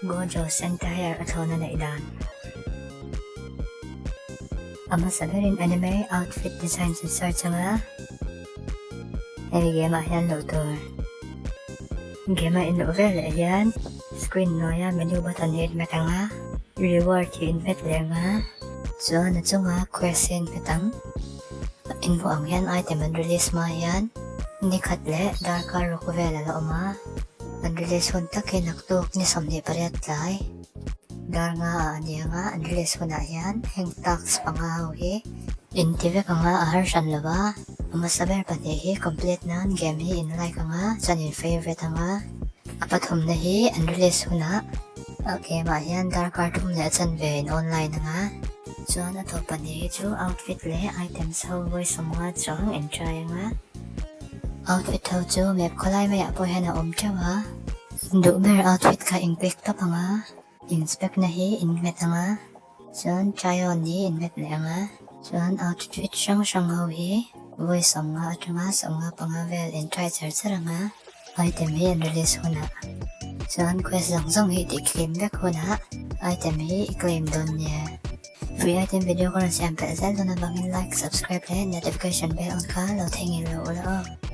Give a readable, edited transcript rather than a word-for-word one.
Gojo Center a thlawna neih dan. A hmasa berin anime outfit designs in search anga hemi game ah hian luh tur. Game a inluh vel leh hian screen hnuaia menu button hi in hmet anga reward hi in hmet leh anga chuan a chunga quest hi in hmet ang. Inhmuh ang hian item an release hma hian ni khat leh darkar ruk vel a la awm a, an release hun tak hi naktuk ni 28 tlai dar nga ah a ni ang a, an release hunah hian heng task panga ho hi in ti vek ang a, a har hran lo va, a hmasa ber pahnih hi complete nan game hi in like ang a, chuan in favourite ang a, a pathumna hi an release hunah a game ah hian darkar thum leh a chanve in online ang a. Chuan a tawp pahnih hi chu outfit leh items ho vawi sawmnga chuang in try anga. Outfit ho chu map khawlai maiah pawh hian a awm teuh a. Duh ber outfit kha in pick tawp anga, inspect na hi in hmet anga, chuan try on hi in hmet leh anga. Chuan outfit hrang hrang ho hi vawi 50 atanga 55 vel in try char char anga, item hi an release hunah. Chuan quest zawng zawng hi tih claim vek hunah item hi i claim dawn nia. Free item video ka rawn siam pelh zel dawn avangin like, subscribe leh notification bell on kha lo theihnghilh lo ula aw.